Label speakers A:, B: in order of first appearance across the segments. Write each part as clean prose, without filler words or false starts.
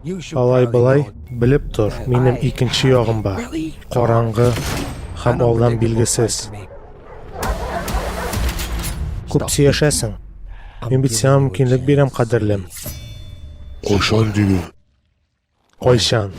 A: Алай-болай, белеп тор, минем икенче ягым бар. Караңгы һәм алдан билгесез. Күп сөйләшәсең. Мин бит сиңа мөмкинлек бирәм, кадерлем.
B: Кайчан диген?
A: Кайчан?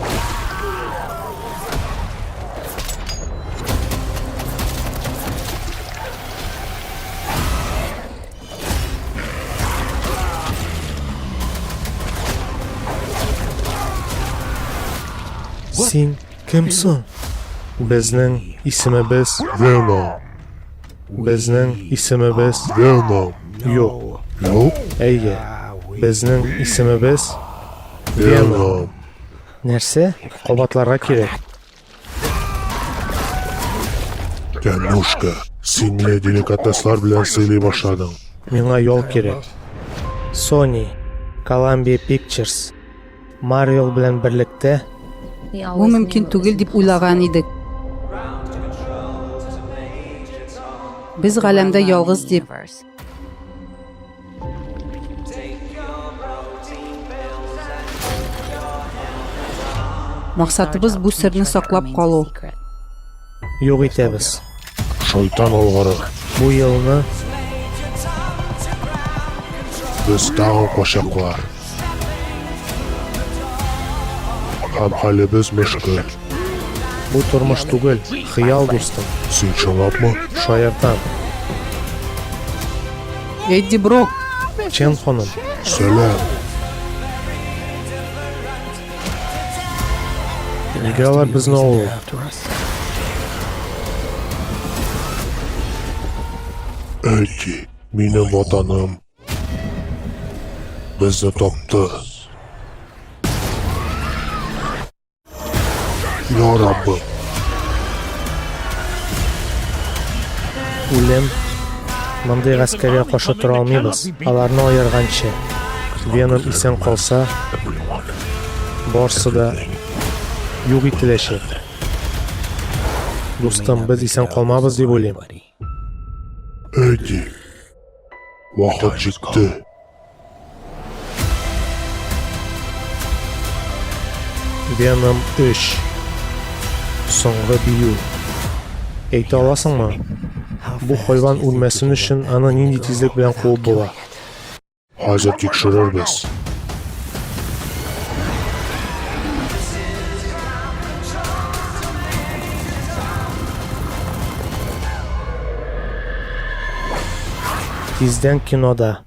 A: Син кем соң? Безнең исемебез
B: Веном.
A: Безнең исемебез
B: Веном.
A: Юк.
B: Юк?
A: Әйе. Безнең исемебез
B: Веном.
A: Нәрсә? Кабатларга кирәк.
B: Тәмнушка, син мине деликатеслар белән сыйлый башладың.
A: Миңа ял кирәк. Sony, Columbia Pictures, Marvel белән берлектә
C: Бу мөмкин түгел дип уйлаган идек. Без галәмдә ялгыз дип. Максатыбыз бу серне саклап калу.
A: Юк итәбез.
B: Шайтан алгыры.
A: Бу елны
B: Без тагын качаклар. Һәм хәлебез мөшкел.
A: Бу тормыш түгел, хыял, дустым.
B: Син чынлапмы?
A: Шаяртам.
C: Эдди Брок.
A: Чен ханым.
B: Сәлам.
A: Нигә алар безне авыл?
B: Эдди, минем ватаным. Безне тапты. Я Раббым.
A: Үлем. Мондый гаскәргә каршы тора алмыйбыз. Аларны аерганчы. Веном исән калса, барсы да юк ителәчәк. Дустым, без исән калмабыз дип уйлыйм.
B: Эдди, вакыт җитте.
A: Веном 3. Соңгы бию. Әйтә аласыңмы? Бу хайван үлмәсен өчен аны нинди тизлек белән куып була?
B: Хәзер тикшерербез.
A: Тиздән кинода.